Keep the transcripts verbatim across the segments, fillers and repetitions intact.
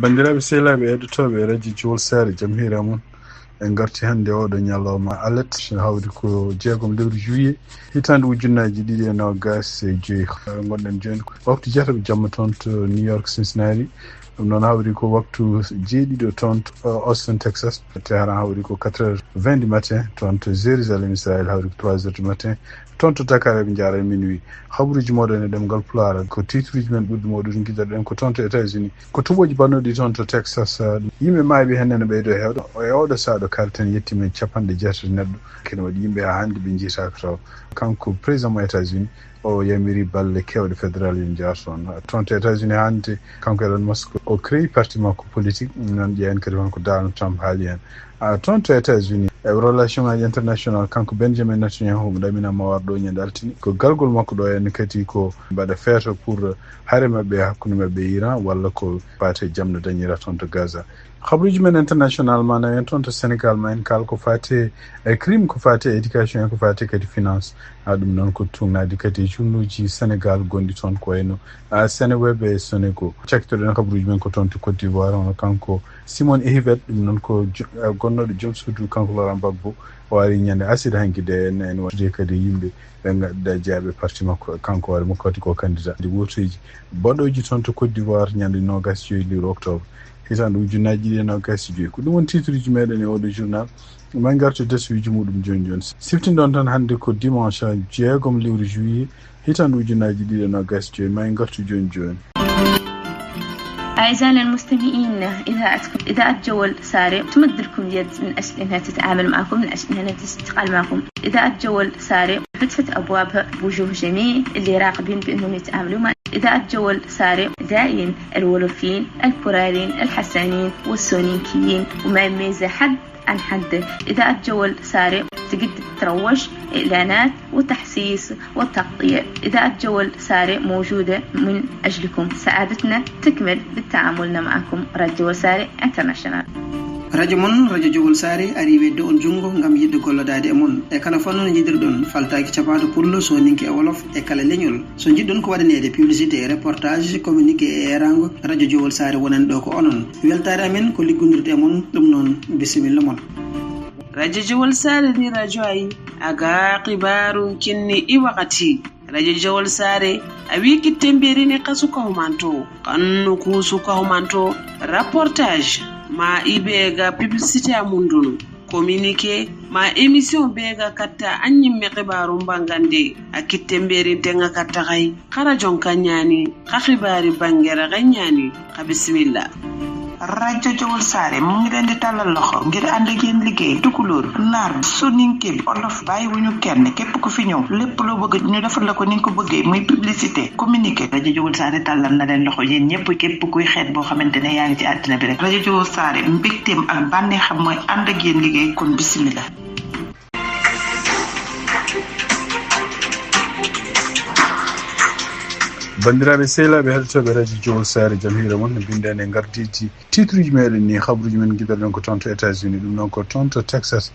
Banndiraaɓe sehilaaɓe heɗotooɓe Radio Jowol Saare, jam hiira mon. En ngarti hannde oɗo ñalawma alet, hawri ko jeegom lewru juillet, hitaande ujunnaaji ɗiɗi e noogaas e joyi. Ngonɗen jooni ko waktu jeetati jamma toon to New York, Cincinnati. Ɗum noon hawri ko waktu jeeɗiɗo toon to, uh, Austin, Texas. Teheran hawri ko quatre heures vingt du matin, toon to Jérusalem, Israël hawri ko trois heures du matin. Toon to Dakar eɓe njaara e minuit. Habaruuji mooɗon e ɗemngal Pulaar, ko tiitruuji men ɓurɗi mawɗude, ngiɗoɗen ko toon to États-Unis. Ko toɓooji bannooɗi toon to Texas, uh, yimɓe maayɓe heen ene ɓeydo heewde. E oɗo sahaa ɗo kaalten yetti men capanɗe jeetati neɗɗo. Kene waɗi yimɓe haa hannde ɓe njiytaaka taw. Kanko président mo États-Unis, o yamiri balle keewɗe federal yo njaar toon. Toon to États-Unis hannde, kanko Elon Musk, o créé parti makko politique, noon ƴeewen kadi won ko Donald Trump haali heen. A, toon to États-Unis, e relation ngaji international, kanko Benjamin Netanyahu, mo ɗaminama o ar ɗo ñande altine, ko gargol makko ɗo en kadi ko mbaɗa feeto pour hare maɓɓe hakkunde maɓɓe e Iran, walla ko faate jam no dañira toon to Gaza. Habaruuji men international ma nawen toon to Sénégal, ma en kaal ko faate e crime, ko faate e éducation, e ko faate kadi finance. Ha ɗum noon ko tuugnaade kadi e journaux ji Sénégal gonɗi toon ko wayno, a, Seneweb e Sonego. Cakitoɗen habaruuji men ko toon to Côte d'Ivoire, hono kanko Simon Ehivet, ɗum noon ko jo-, a, gonnooɗo joom suudu kanko Laurent Gbagbo. O ari ñande asid hanki de en, en waɗde kadi yimɓe ɓe ngannduɗaa jeyaɓe parti makko, kanko hoore makko kadi ko candidat. Ndi wotoji baɗooji toon to Côte d'Ivoire ñande noogaas e joyi lewru octobre, hitaande ujunnaaji ɗiɗi e noogaas e joyi. Ko ɗum woni tiitruuji meɗen e oɗo journal. Ma en ngartu e darsuuji muɗum jooni jooni. Siftinɗon tan hannde ko dimanche jeegom lewru juillet, hitaande ujunnaaji ɗiɗi e noogaas e joyi. Ma en ngartu jooni jooni. أعزائنا المستمعين، إذاعتكم إذاعة جول ساري تمدلكم اليد من أجل أنها تتعامل معكم، من أجل أنها تشتغل معكم. إذاعة جول ساري فتحت أبوابها بوجوه جميع اللي راغبين بأنهم يتعاملوا مع إذاعة جول ساري. داعين الولوفيين، البراريين، الحسانيين والسونيكيين، وما يميز حد عن حد. إذاعة جول ساري تقدر تروج، إعلانات، وتحسيس، وتغطية. إذاعة جول ساري موجودة من أجلكم. سعادتنا تكمل بالتعامل معكم. راديو جول ساري انترناشونال. Radio mon, Radio Jowol Saare, ari wedde on junngo ngam yiɗde gollodaade e mon. E kala fannu no njiɗirɗon, faltaaki capanɗe pullo, sooninke e wolof, e kala leñol. So njiɗɗon ko waɗaneede publicité, reportage, communiqué e eeraango, Radio Jowol Saare wonan ɗo ko onon. Weltaare amen ko liggondirde e mon, ɗum noon, bisimilla mon. Radio Jowol Saare ndi radio ayi, aga xibaaru kinni i wakati. Radio Jowol Saare, a wi kitte mberini ka suka humanto, kannu ku suka humanto, reportage, ma ibe ga publicité a mundunu, communiqué, ma émission be ga katta an ñimme xibaaru mbangande, a kitte mberin tenga katta xay, xara jonka ñaani, xa xibaari bangera xa ñaani, xa bisimilla. Radio Jowol Saare mu ngi leen di tàllal loxo ngir ànd ak yéen liggéey. Tukulóor, naar, soninke, olof, bàyyiwuñu kenn. Képp ku fi ñëw, lépp loo bëgg ñu defal la ko ni nga ko bëggee, muy publicité, communiqué. Radio Jowol Saare tàllal na leen loxo yéen ñëpp, képp kuy xeet boo xamante ne yaa ngi ci àddina bi rek. Radio Jowol Saare, mbégteem ak bànneexam mooy ànd ak yéen liggéey, kon bisimilla. Banndiraaɓe sehilaaɓe heɗotooɓe Radio Jowol Saare, jam hiira mon, no mbiɗen e ngardiiji titruuji meɗen ni, habaruuji men ngiɗoɗen ko toon to États-Unis, ɗum noon ko toon to Texas.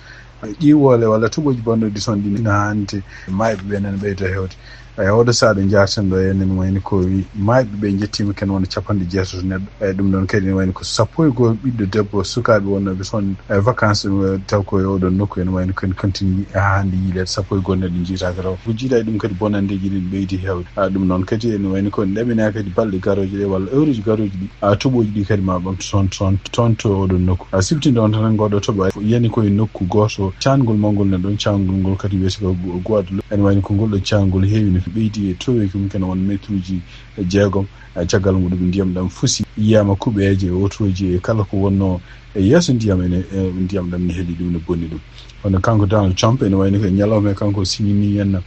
Ƴiwoole walla toɓooji bannooɗi toon ɗi no hannde maayɓe ɓe nana ɓeydo heewde. E oɗo sahaa ɗo njaarten ɗo, enen wayni ko maayɓe ɓe njettiima ken wona capanɗe jeetato neɗɗo. E ɗum ɗon kadi ene wayni ko sappo e goho ɓiɗɗo debbo sukaaɓe wonnooɓe toon e vacances, eh, taw ko e oɗon nokku ene wayni ko en continue haa hannde yiileede sappo e goho neɗɗo njiitaaka taw. Ko jiidaa e ɗum kadi bonanndeeji ɗin ɓeydi heewde. Haa ɗum noon kadi ene wayni ko en ɗaminaa kadi balɗe garooje ɗe walla heureji garooji ɗi. A toɓooji ɗi kadi ma ɓamtu toon, toon, toon to oɗon nokku. A siftinɗo on tan ngoɗo toɓo yani koye nokku gooto. Caangol mawngol nan ɗon, caangol ngol kadi wiyete ko Gu-, Guadeloupe. Ene wayni ko ngol ɗo caangol heewi no ɓeydi e toweeki mum kene won mètre uji jeegom. A caggal muɗum ndiyam ɗam fusi, yiyaama kuɓeeje e otooji e kala ko wonno e yeeso ndiyam ene, e ndiyam ɗam ne heeli ɗum, ne bonni ɗum. Kono kanko Donald Trump ene wayni ko e ñalawma e kanko signini henna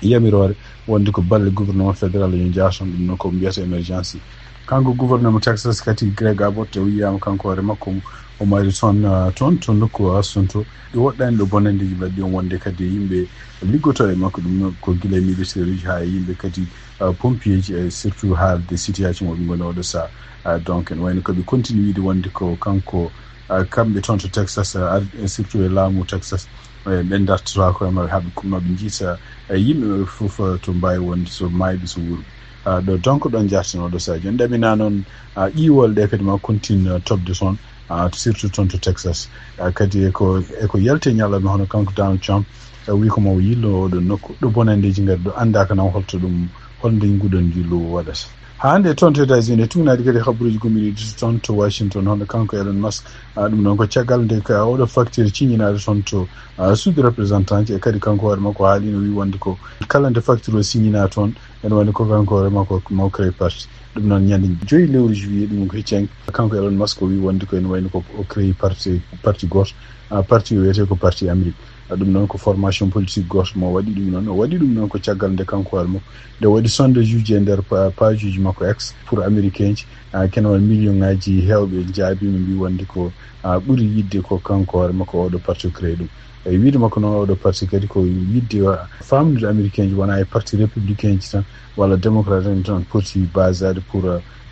yamiroore wonde ko balle gouvernement fédéral yo njaar toon, ɗum noon ko mbiyata émergence. Kanko gouvernement Texas kadi, Greg Abbott, o wiyaama kanko hoore makko o mari toon, ah, toon to nokku o Austin to. Ɗi woɗɗani ɗo bonanndeeji mbaɗɗi on wonde kadi yimɓe liggotooɓe e makko, ɗum noon ko gila e militaire uji haa e yimɓe kadi, ah, pompier ji, e surtout haalde situation mo ɓe ngoni oɗo sahaa. Ah, donc ene wayno ko ɓe continue wiide wonde ko kanko, ah, kamɓe toon to Texas, ah, ar-, surtout e laamu Texas, e ɓe dartotaako e maɓɓe, haa ɓe, maɓɓe njiita, e yimɓe maɓɓe fof, e, to mbaawi wonde, so maayɓe, so wuurɓe. Ah, ɗo donc ɗon jartino ɗo Sadio. En ɗamina noon, ah, ƴiwol ɗe kadi ma continue, ah, toɓde toon, ah, surtout toon to Texas. Ah, kadi eko, eko yalti e ñalawma hono kanko Donald Trump, ah, wi ko mo yillo oɗo nokku. Ɗo bonanndeeji ngari ɗo anndaaka naw holto ɗum, hol nde nguɗon yillo waɗata. Haa hannde toon to États-Unis, tugnaade kadi habaruuji gomɗinɗi toon to Washington, hono kanko Elon Musk, ah, ɗum noon ko caggal nde ka oɗo facture ciññinaade toon to, ah, Sud représentant e kadi kanko hoore makko haalino wi wonde ko kala nde facture o siññina toon, ene woni ko kanko hoore makko mo créé parti. Ɗum noon ñande joyi lewru juillet ɗum ko hecci hen, kanko Elon Musk o wi wonde ko ene wayno ko o créé parti, parti gooto, ah, parti o wiyetee ko parti Amérique. Ah, ɗum noon ko formation politique gooto mo waɗi ɗum noon. O waɗi ɗum noon ko caggal nde kanko hoore makko nde waɗi sondage uji e nder pa-, page uji makko X pour américain ji. Ah, kene won million ngaji heewɓe jaabiima mbi wonde ko, ah, ɓuri yiɗde ko kanko hoore makko oɗo parti o créé ɗum. E wiide makko noon oɗo parti kadi ko yiɗde wa-, famnude américain ji wona e parti républicain ji tan walla démocrate en tan poti basaade pour,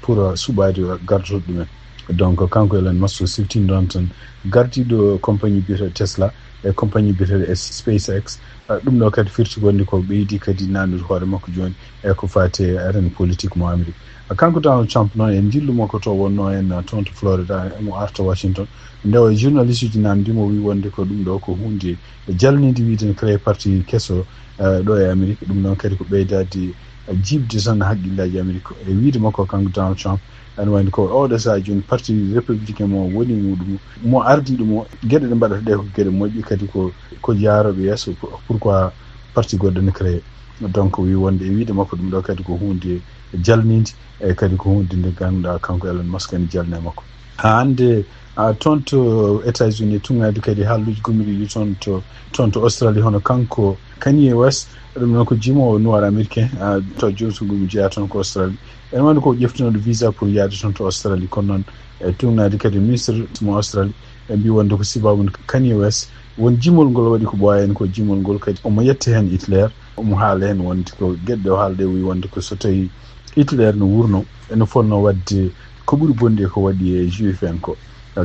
pour suɓaade gardoto ɗumen. Donc kanko Elon Musk o sifti ɗon tan gardiiɗo compagnie biyeteeɗo Tesla e compagnie biyeteeɗo e SpaceX. Ah, ɗum ɗo kadi firti wonde ko ɓeydi kadi naatnude hoore makko jooni e ko faati e arène politique mo Amérique. Ah, kanko Donald Trump noon e njillu makko to wonno en, ah, toon to Florida, mo arta Washington. Nde o journaliste uji namndi mo wi wonde ko ɗum ɗo ko huunde jalninde wiide ne créé parti keso, ah, ɗo e Amérique. Ɗum noon kadi ko ɓeydaade, ah, jiiɓde tan haqqillaaji Amérique. E wiide makko kanko Donald Trump, ene wayno ko oɗo sahaa jooni parti républicain mo woni muɗum, mo ardi ɗum o, geɗe ɗe mbaɗata ɗe ko geɗe moƴƴe kadi ko, ko yaarooɓe yeeso. Pourquoi parti goɗɗo ne créé? Donc wi wonde e wiide makko ɗum ɗo kadi ko huunde jalninde, e kadi ko huunde nde ngannduɗaa kanko Elon Musk ene jalni e makko. Haa hannde, ah, toon to États-Unis tugnaade kadi haalluuji gomɗinɗi toon to, toon to Australie hono kanko Kanye West, ɗum noon ko jimoowo noir américain, ah, to jowtugol mo jeyaa toon ko Australie. Ene wonde ko ƴeftinooɗo visa pour yaade toon to Australie, kono noon e tugnaade kadi ministre mo Australie, ɓe mbi wonde ko sababu Kanye West won jimol ngol waɗi ko ɓooya en ko jimol ngol kadi omo yetta heen Hitler, omo haala heen wonde ko geɗe ɗe o haalde o wi wonde ko so tawi Hitler no wurno ene fotno waɗde ko ɓuri bonde ko waɗi e juif en ko.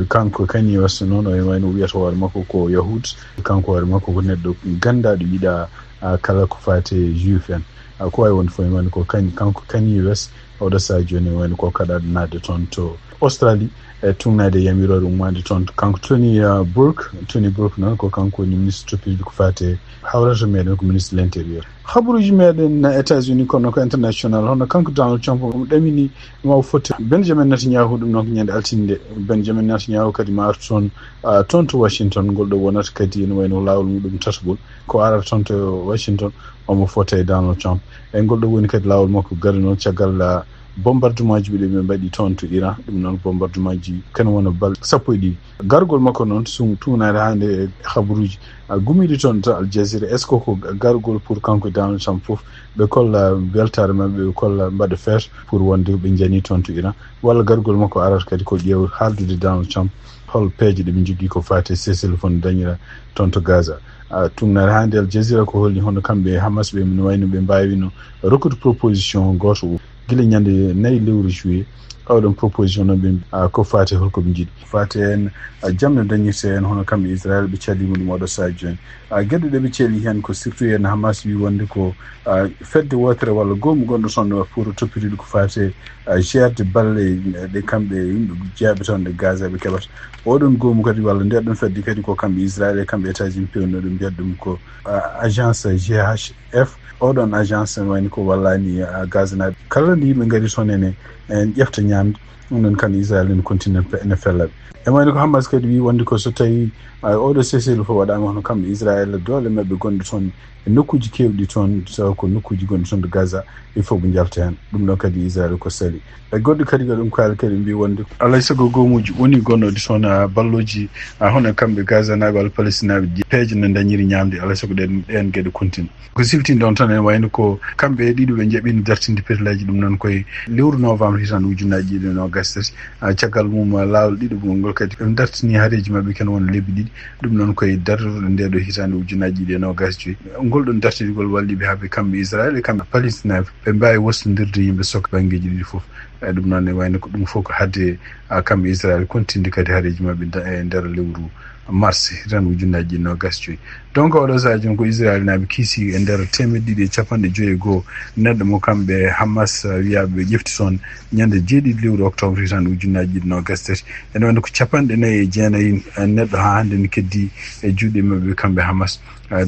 Kanko Kanye West noon o wayno wiyata hoore makko ko yahud, kanko hoore makko ko neɗɗo ganndaɗo yiɗa, ah, kala ko faati e juif en. Ah, ko wawi wonde fof ene wayno ko Kanye, kanko Kanye West oɗo sahaa jooni ene wayno ko kaɗaɗo naatde toon to Australie, e tugnaade e yamiroore ummaade toon. Kanko Tony, ah, Burke, Tony Burke noon ko kanko woni ministre toppitiiɗo ko faati e hawrata meɗen ko ministre de l'intérieur. Habaruuji meɗen na États-Unis kono ko international, hono kanko Donald Trump omo ɗamini ma o fotte Benjamin Netanyahu, ɗum noon ko ñande altinde nde. Benjamin Netanyahu kadi ma artu toon, ah, toon to Washington, ngol ɗo wonata kadi ene wayno laawol muɗum tatagol ko arata toon to Washington, omo fotta e Donald Trump. E ngol ɗo woni kadi laawol makko gadanol caggal, ah, bombardement ji ɓe ɓe mbaɗi toon to Iran, ɗum noon bombardement ji kene wona balɗe sappo e ɗiɗi. Gargol makko noon sum tugnaade hannde e habaruuji, ah, gumiiɗi toon to Al Jazeera. Est-ce que ko gargol pour kanko Donald Trump fof ɓe kolla weltaare maɓɓe, ɓe kolla mbaɗa feere pour wonde ɓe njani toon to Iran, walla gargol makko arata kadi ko ƴeew haaldude Donald Trump hol peeje ɗe ɓe njogii ko faati e cessez-le-feu no dañira toon to Gaza. Ah, tugnaade hannde Al Jazeera ko holli hono kamɓe e Hamas ɓe no wayno ɓe mbaawino rokkude proposition gooto gila ñande nayi lewru juillet. Oɗon proposition noon ɓe, ah, ko faati holko ɓe njiɗi. Faati en, ah, jam no dañirte en hono kamɓe Israël ɓe calima ɗum oɗo sahaa jooni. Ah, geɗe ɗe ɓe ceeli heen ko surtout heen Hamas wi wonde ko, ah, fedde wootere walla goomu gonɗo toon ɗo pour toppitde ko faati, ah, jeerde balle ɗe kamɓe yimɓe jeyaɓe toon ɗe Gaza ɓe keɓata. Oɗon goomu kadi walla nde ɗon fedde kadi ko kamɓe Israël e kamɓe États-Unis pewnoo ɗum mbiyata ɗum ko, ah, agence G H F. Oɗon agence ne wayno ko wallani, ah, Gaza naaɓe. Kala nde yimɓe ngari toon ene, en ƴefta ñaamde, ɗum noon kan Israël ene continue pe-, ene fella ɓe. E wayno ko Hamas kadi wi wonde ko so tawi, ah, oɗo cessez-le-feu waɗaama hono kamɓe Israël doole maɓɓe gonɗe toon e nokkuuji keewɗi toon, tawa ko nokkuuji gonɗi toon to Gaza, il faut ɓe njalta heen. Ɗum ɗon kadi Israël ko sali. E goɗɗo kadi ko ɗum kaali kadi mbi wonde alay sago goomuuji woni gonnoɗi toon, ah, ballooji, ah, hono kamɓe Gaza naaɓe walla Palestine naaɓe je-, peeje no dañiri ñaamde, alay sago ɗen, ɗen geɗe continue. Ko sifti ɗon tan ene wayno ko kamɓe e ɗiɗo ɓe njaɓino dartinde petelaaji ɗum noon koye lewru novembre hitaande ujunnaaji ɗiɗi e noogas tati. Ah, caggal mum, ah, laawol ɗiɗo ngol kadi ɓe dartini haareeji maɓɓe kene wona lebbi ɗiɗi. Ɗum noon koye darorɗe nde ɗo hitaande ujunnaaji ɗiɗi e noogas joyi. Ngol ɗon dartinirgol walli ɓe haa ɓe kamɓe Israël e kamɓe Palestine ɓe mbaawi wostondirde yimɓe sok banngeeji ɗiɗi fof. E ɗum noon ne wayno ko ɗum fof ko haɗde, ah, kamɓe Israël continue kadi haareeji maɓɓe da-, e nder lewru, Mars hitan ujunnaji ɗiɗi nogas joyi. Donc oɗo saha joni ko Israel naɓe kiisi e nder temeɗɗe ɗiɗi e capanɗe joyi e goho neɗɗo mo kamɓe Hamas wiyaaɓe ɓe ƴefti toon ñande jeeɗiɗi lewru octobre hitan ujunnaji ɗiɗi nogas tati. Ene wonde ko capanɗe nayi e jeenayi neɗɗo ha hannde ne keddi e juuɗe maɓɓe kamɓe Hamas.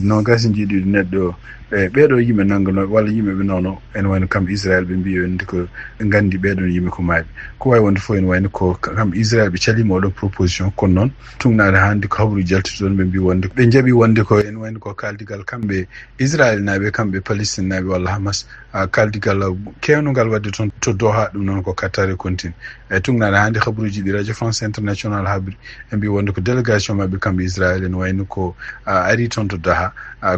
Nogas e jeeɗiɗi neɗɗo ɓe ɓeɗo yimɓe nanngano walla yimɓe ɓe nono ene wayno kamɓe Israel ɓe mbiyi wonde ko ɓe nganndi ɓeɗon yimɓe ko maaɓe. Ko wawi wonde fof ene wayno ko kamɓe Israel ɓe calima oɗo proposition, kono noon tugnaade hannde ko habaruji jalti toon ɓe mbi wonde ɓe jaaɓi wonde ko ene wayno ko kaldigal kamɓe Israel naaɓe kamɓe Palestine naaɓe walla Hamas. Kaldigal kewnungal wadde toon to Doha, ɗum noon ko Qatar e continue. E tugnaade hannde habaruji ɗi Radio France International habri ɓe mbi wonde ko délégation maɓɓe kamɓe Israel ene wayno ko ari toon to Doha.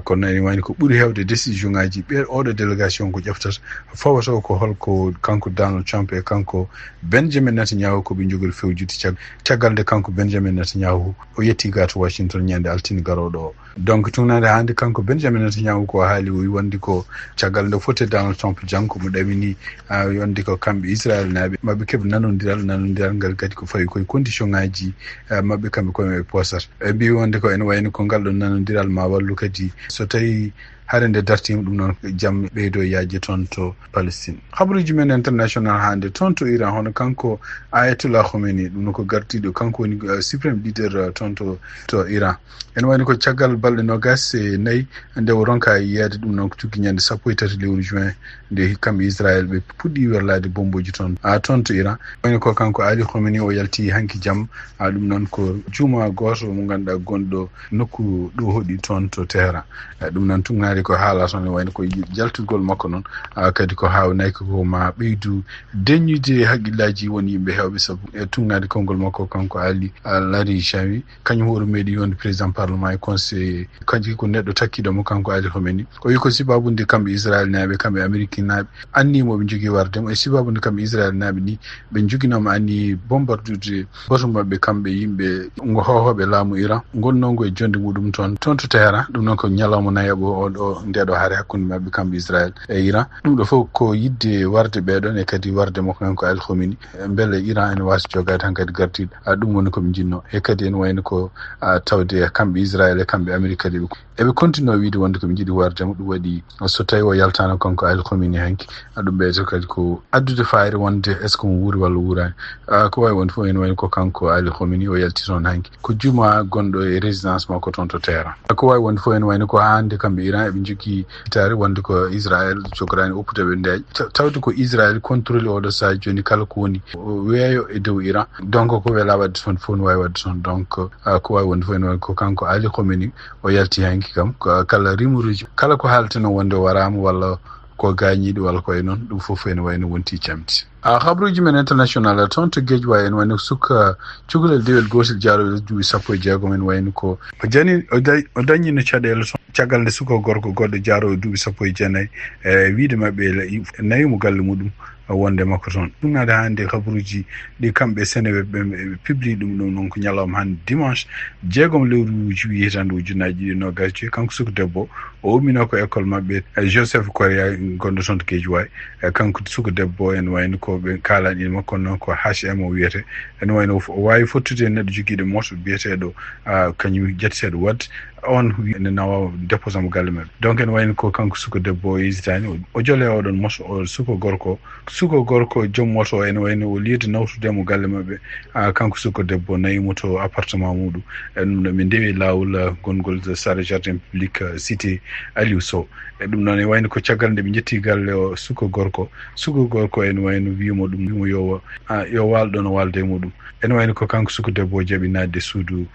Kono ene wayno ko ɓuri hewde décision ngaji ɓe oɗo délégation ko ƴeftata fawata ko holko kanko Donald Trump e kanko Benjamin Netanyahu ko ɓe jogori fewjude cag- caggal nde kanko Benjamin Netanyahu o yetti ga to Washington ñande altine garoɗo o. Donc tugnaade hannde kanko Benjamin Netanyahu ko haali o wi wonde ko caggal nde fotte Donald Trump janngo mo ɗamini wonde ko kamɓe Israel naaɓe maɓɓe keɓa nanodiral, nanodiral ngal kadi ko fawi koye condition ngaji maɓɓe kamɓe koye maɓɓe posata. Ɓe mbi wonde ko ene wayno ko ngal ɗon nanodiral ma wallu kadi so tawi hare nde dartima ɗum noon jam ɓeydo yajje toon to Palestine. Habaruji men international hannde toon to Iran hono kanko Ayatollah Khomeini, ɗum noon ko gardiɗo kanko woni suprême leader toon to to Iran. Ene wayno ko caggal balɗe nogas e nayi nde o ronka yeeyde, ɗum noon ko tuggi ñande sappo e tati lewru juin nde kamɓe Israel ɓe puɗɗi werlaade bomboji toon a toon to Iran. Wayno ko kanko Ali Khomeini o yalti hanki jam a ɗum noon ko juma goto mo ganduɗa gonɗo nokku ɗo hoɗi toon to Teheran. Ɗum noon tugnaade ko haala toon wayno ko jaltugol makko noon kadi ko hawnayko ko ma ɓeydu deññude haqqillaji won yimɓe hewɓe sabu e tugnaade konngol makko kanko Ali Larijani. Kañum hoore meɗi wonde président parlement e conseil, kanko ko neɗɗo takkiɗo mo kanko Ali Khomeini. O wi ko sibabude kamɓe Israel naaɓe kamɓe Amérique naaɓe anni moɓe jogui warde mo e sibabude kamɓe Israel naaɓe ni ɓe joguinoma anni bombardude goto mabɓe kamɓe yimɓe ngo hohoɓe laamu Iran gonnogo e jonde muɗum toon toon to Teheran. Ɗum noon ko ñalawma nayaɓo o ɗo ndeɗo haare hakkude mabɓe kamɓe Israel e Iran. Ɗum ɗo fof ko yidde warde ɓeɗon e kadi warde mo kanko Ali Khomeini. Beele Iran ene wasa jogade han kadi gardiɗo a ɗum woni koɓe jinno e kadi ene wayno ko tawde kamɓe Israel e kamɓe Amérique kadi ɓe eɓe continue wiide wonde koɓe jiiɗi wardemo. Ɗum waɗi so tawi o yaltano kanko Ali Khomeini hanki a ɗum ɓeyto kadi ko addude fayre wonde est ce que mo wuuri walla wuurani. Ko wawi wonde fof ene wayno ko kanko Ali Khomeini o yalti toon hanki ko juma gonɗo e résidence makko toon to Teheran. Ko wawi wonde fof ene wayno ko hande kamɓe Iran eɓe jogui hitaare wonde ko Israel jogorani oppude ɓe ndeeƴa tawde ko Israel contrôle oɗo saha joni kala ko woni weeyo e dow Iran. Donc ko wela wadde toon fof ne wawi wadde toon donc ko wawi wonde fof ene wayno ko kanko Ali Khomeini o yalti hanki kam kala rimuruji kala ko haalata noon wonde o warama walla ko gañiɗo walla ko e noon ɗum fof ene wayno wonti camti. A habruji men international toon to Guédiawaye ene wayno suka cukalel dewel gotel jaarowo duuɓi sappo e jeegom ene wayno ko o jani o dañino caɗele toon caggal nde suka gorko goɗɗo jaarowo duuɓi sappo e jeenayi e wiide mabɓe nawi mo galle muɗum wonde makko toon. Ɗum naade hannde kabaruuji ɗi kamɓe Seneweb ɓe publie ɗum ɗum ɗon ko ñalawma hannde dimanche jeegom lewru juillet hitaande ujunnaaji ɗiɗi e noogaas e joy. Kanko suka debbo o ummino ko école maɓɓe Joseph Correa gonɗo toon to Guédiawaye. E kanko suka debbo en wayno ko ɓe kaalani makko noon ko H M o wiyete. Ene wayno o waawi fottude e neɗɗo jogiiɗo moto biyeteeɗo kañum ƴetteteeɗo Wad on ene nawa déposé mo galle maɓɓe. Donc ene wayno ko kanko suka debbo o hesitani o jole oɗon moto o suka gorko suka gorko joom moto o ene wayno o liyde nawtude mo galle maɓɓe. A kanko suka debbo nawi mo to appartement muɗum. E ɗum ɗo ɓe ndewi lawol gongol sare jardin public cité Aliou Sow. E ɗum noon e wayno ko caggal nde ɓe jetti galle o suka gorko suka gorko ene wayno wimo ɗum wimo yo yo walɗo no walde e muɗum. Ene wayno ko kanko suka debbo o jaɓi naatde suudu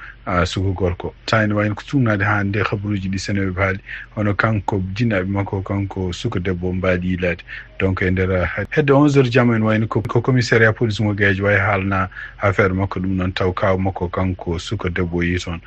suka gorko. Tawa ene wayno ko suunaade haa nde habaruuji ɗi Seneweb haali hono kanko jinnaaɓe makko kanko suka debbo mbaadi yiilaade. Donc e nder hedde onze heures jamma ene wayno ko commissariat police mo Guédiawaye haalna affaire makko ɗum noon taw kaaw makko kanko suka debbo o yehi toon.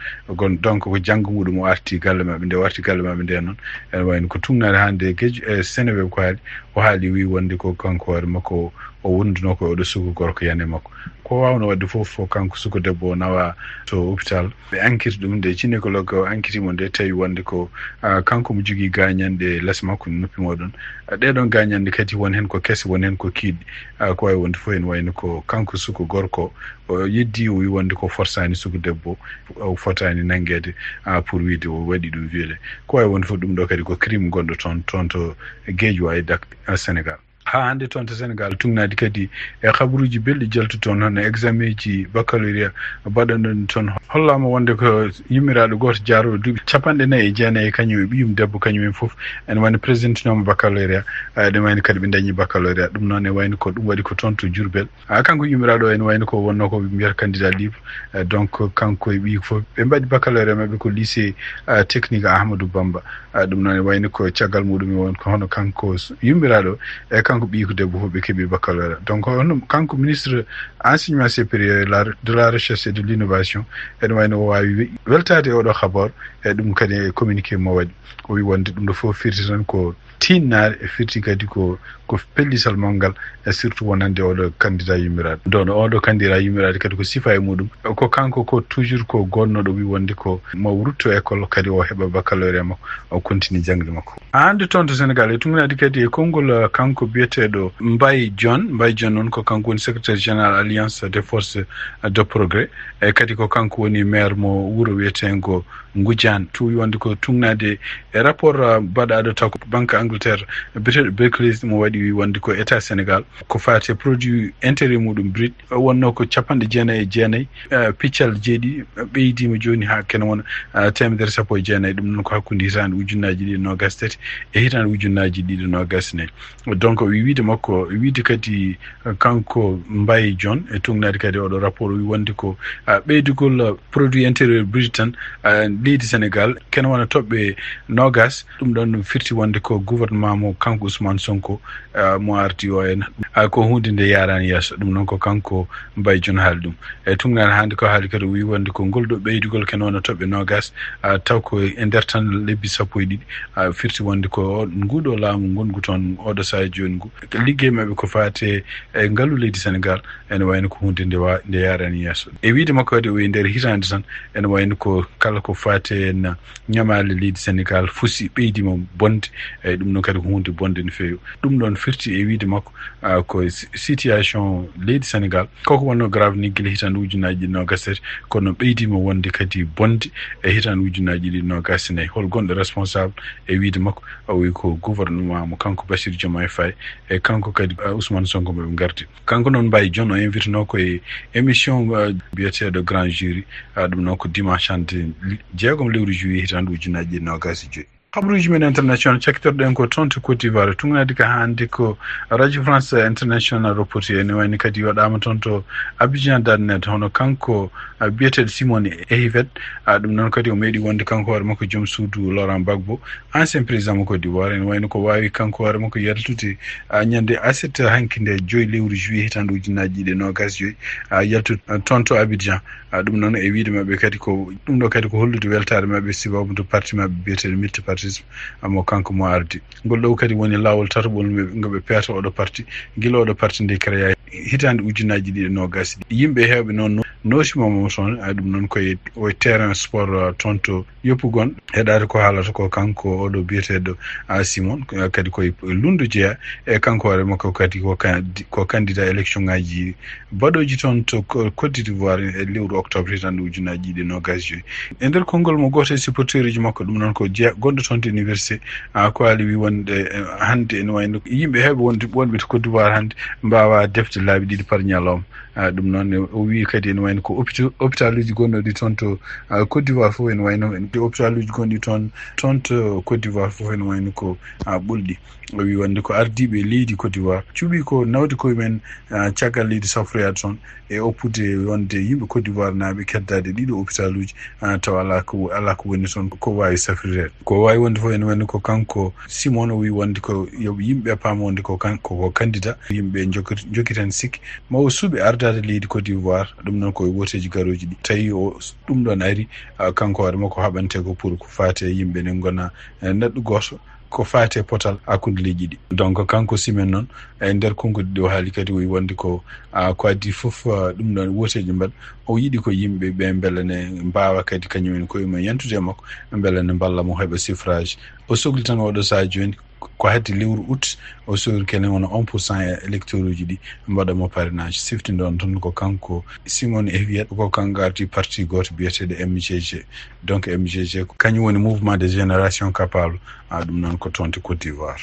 Donc ko janngo muɗum o arti galle maɓɓe nde o arti galle maɓɓe nde noon ene wayno ko tugnaade haa nde Guédiawaye e Seneweb ko haali o haali wi wonde ko kanko hoore makko O wondunoo ko oɗo suku gorko yande makko. Ko waawno waɗde fof, fof, kanko suku debbo o nawa to hôpital. Ɓe ankiti ɗum, nde gynécologue o ankiti mo, nde tawi wonde ko, ah, kanko mo jogii gaañanɗe les makko, noppi mo ɗon. Ah, ɗee ɗon gaañanɗe kadi won heen ko kese, won heen ko kiiɗɗe. Ah, ko wawi wonde fof, ene wayno ko kanko suku gorko o yeddi, o wi wonde ko forsaani suku debbo, o fotaani nanngeede, ah, pour wiide o waɗi ɗum violé. Ko wawi wonde fof, ɗum ɗo kadi ko crime gonɗo toon, toon to Guédiawaye, Dak-, ah, Sénégal. Haa hannde toon to Sénégal, tugnaade kadi e kabaruuji belɗi jaltu toon, hono examen ji baccalauréat baɗanɗon toon. Hollaama wonde ko yummiraaɗo gooto jaarooɗo duuɓi capanɗe nayi e jeenayi, kañum e ɓiyum debbo, kañum en fof ene wayno présentinoo mo baccalauréat. Eh, ene wayno kadi ɓe ndañi baccalauréat. Ɗum noon, ene wayno ko ɗum waɗi ko toon to Diourbel. Ah, kanko yummiraaɗo o, ene wayno ko wonnoo ko ɓe mbiyata candidat libre. Eh, donc, kanko e ɓiyi fof, ɓe mbaɗi baccalauréat maɓɓe ko lycée, ah, technique Ahmadou Bamba. Ah, ɗum noon, ene wayno ko caggal muɗum e won ko hono kanko s-, yummiraaɗo o, e kanko ɓiyi ko debbo fof, ɓe keɓi baccalauréat. Donc, hono kanko ministre enseignement supérieur, la, de la recherche et de l'innovation, ene wayno o waawi we-, weltaade e oɗo kabaru, e ɗum kadi e communiqué mo waɗi. O wi wonde ɗum ɗo fof firti tan ko tinnaare, e firti kadi ko, ko pellital mawgal, e surtout wonande oɗo candidat yummiraaɗo. Donc, oɗo candidat yummiraaɗo kadi ko sifa e muɗum. Ko kanko ko toujours ko gonnoɗo wi wonde ko mo rutto école, kadi o heɓa baccalauréat makko, o continue jangde makko. Hannde toon to Sénégal, e tugnaade kadi e konngol, eh, kanko biyeteeɗo Mbaye John. Mbaye John noon ko kanko woni secrétaire général Alliance des forces de progrès. E kadi ko kanko woni maire mo wuro wiyeteengo Ngujaan. Tuwi wonde ko tugnaade e rapport, ah, baɗaaɗo taw ko Banque Angleterre, biyeteeɗo Barclays, mo waɗi, wi wonde ko État Sénégal, ko faati e produit intérieur muɗum brut, wonnoo ko capanɗe jeenayi e jeenayi, ah, piccal jeeɗiɗi, ɓeydiima jooni haa kene wona, ah, teemedere sappo e jeenayi. Ɗum noon ko hakkunde hitaande ujunnaaji ɗiɗi e noogaas tati e hitaande ujunnaaji ɗiɗi e noogaas nayi. Donc, o wi wiide makko, wiide kadi, ah, kanko Mbaye John, e tugnaade kadi oɗo rapport, o wi wonde ko, ah, ɓeydugol, ah, produit intérieur brut tan, ah, leydi Sénégal, kene wona toɓɓe noogaas, ɗum ɗon ɗum firti wonde ko gouvernement mo kanko Ousmane Sonko, ah, mo ardi o en, ah, ko huunde nde yaaraani yeeso. Ɗum noon ko kanko Mbaye John haali ɗum. E tugnaade hannde ko haali kadi, o wi wonde ko ngol ɗo ɓeydugol kene wona toɓɓe noogaas, ah, taw ko e nder tan lebbi sappo e ɗiɗi, ah, firti wonde ko o, nguɗo laamu ngongu toon oɗo sahaa jooni ngu, liggey maɓɓe ko faate e ngalu leydi Sénégal, ene wayno ko huunde nde wa-, nde yaarani yeeso. E wiide makko kadi, o e nder hitaande tan, ene wayno ko kala ko faate en ñamaale leydi Sénégal fusi, ɓeydiima bonde, e ɗum noon kadi ko huunde bonde no feewi. Ɗum ɗoon firti e wiide makko, ah, ko si-, situation leydi Sénégal, koko wonno grave ni gila hitaande ujunnaaji ɗiɗi noogaas tati, kono ɓeydiima wonde kadi bonde e hitaande ujunnaaji ɗiɗi noogaas e nayi. Hol gonɗo responsable e wiide makko? O wi ko gouvernement mo kanko Bassirou Diomaye Faye, e kanko kadi, ah, Ousmane Sonko mo ɓe ngardi. Kanko noon Mbaye John o invite noo ko e émission, ah, biyeteeɗo Grand Jury, ah, ɗum noon ko dimanche hannde, jeegom lewru juillet hitaande ujunnaaji ɗiɗi noogaas e joy. Kabaruuji men international cakkitorɗen ko toon to Côte d'Ivoire. Tugnaade ka hannde ko Radio France International reporti, ene wayni kadi waɗaama toon to Abidjan dot net, hono kanko, ah, biyeteeɗo Simon Ehivet. Ah, ɗum noon kadi o meeɗi wonde kanko hoore makko joom suudu Laurent Gbagbo, ancien président mo Côte d'Ivoire, ene wayno ko waawi kanko hoore makko yaltude, ah, ñande aset hanki nde joyi lewru juillet hitaande ujunnaaji ɗiɗi e noogaas e joyi, ah, yaltude, ah, toon to Abidjan. Ah, ɗum noon e wiide maɓɓe kadi ko, ɗum ɗo kadi ko hollude weltaare maɓɓe sababu to parti maɓɓe biyeteeɗo multipartisme, ah, mo kanko mo ardi. Ngol ɗo kadi woni laawol tataɓol ngo ɓe peeta oɗo parti, gila oɗo parti nde créa hitaande ujunnaaji ɗiɗi e noogaas. Yimɓe heewɓe noon no-, nootimo mo toon, ah, ɗum noon koye, o terrain sport, ah, toon to Yoppugon, heɗaade ko haalata ko kanko oɗo biyeteeɗo, ah, Simon, ah, kadi koye Lundu jeya, e kanko hoore makko kadi ko kan-, ko candidat élection ngaji baɗooji toon to Co-, Côte d'Ivoire e lewru octobre hitaande ujunnaaji ɗiɗi e noogaas e joyi. E nder konngol mo gooto e supporteruuji makko, ɗum noon ko jeya-, gonɗo toon to université, ah, ko haali wi wonde, eh, hannde ene wayno yimɓe heewɓe wonde, wonɓe to Côte d'Ivoire hannde mbaawa defde laabi ɗiɗi par ñalawma. Ah, ɗum noon, o wi kadi ene wayno ko hôpita-, hôpitaluuji gonnoɗi toon to, ah, Côte d'Ivoire fof ene wayno, hôpitaluuji gonɗi toon, toon to Côte d'Ivoire fof ene wayno ko, ah, ɓolɗi. O wi wonde ko ardiiɓe leydi Côte d'Ivoire cuɓi ko nawde koye men, ah, caggal leydi safroyaade toon e oppude wonde yimɓe Côte d'Ivoire naaɓe keddaade ɗiɗo hôpitaluuji, ah, tawa alaa ko, alaa ko woni toon ko waawi safrirede. Ko waawi wonde fof ene wayno ko kanko Simon o wi wonde ko yo yimɓe paam wonde ko kan-, ko, ko candidat. Yimɓe jokki-, jokkiten sikki ma o suuɓe ardaade leydi Côte d'Ivoire. Ɗum noon ko e wooteeji garooji ɗi. Tawi o, ɗum ɗoon ari, ah, kanko hoore makko haɓante ko pour ko faati e yimɓe ne ngona, eh, neɗɗo gooto. ko faati e potal hakkunde leyɗe ɗiɗi. Donc, kanko Simen noon, e nder konngol ɗi o haali kadi, o wi wonde ko, a, ko adii fof, a, ɗum ɗoon wooteeji mbaɗ, o yiɗi ko yimɓe ɓe mbele ne mbaawa kadi kañum en koye mum yentude e makko, mbele ne mballa mo heɓa suffrage. O sokli tan oɗo sahaa jooni, ko hatti lewru août, o sokli kene wona un pour cent e électeur uji ɗi mbaɗa mo parrainage. Sifti ɗoon tan ko kanko Simon Eviat, ko kanko arti parti gooto biyeteeɗo M G G. Donc M G G ko kañum woni Mouvement de Génération Capable. A, ɗum noon ko toon to Côte d'Ivoire.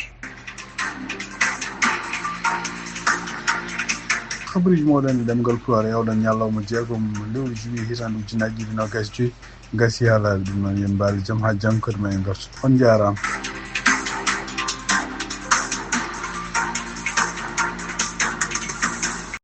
Kabaruuji mooɗon e ɗemngal Pulaar e oɗon ñalawma jeegom lewru juillet hitaande ujunaaji ɗiɗi nogas joyi. Gasi haalaaɓe ɗum noon, yo en mbaal jam haa janngo kadi ma en ngartu. On njaaraama.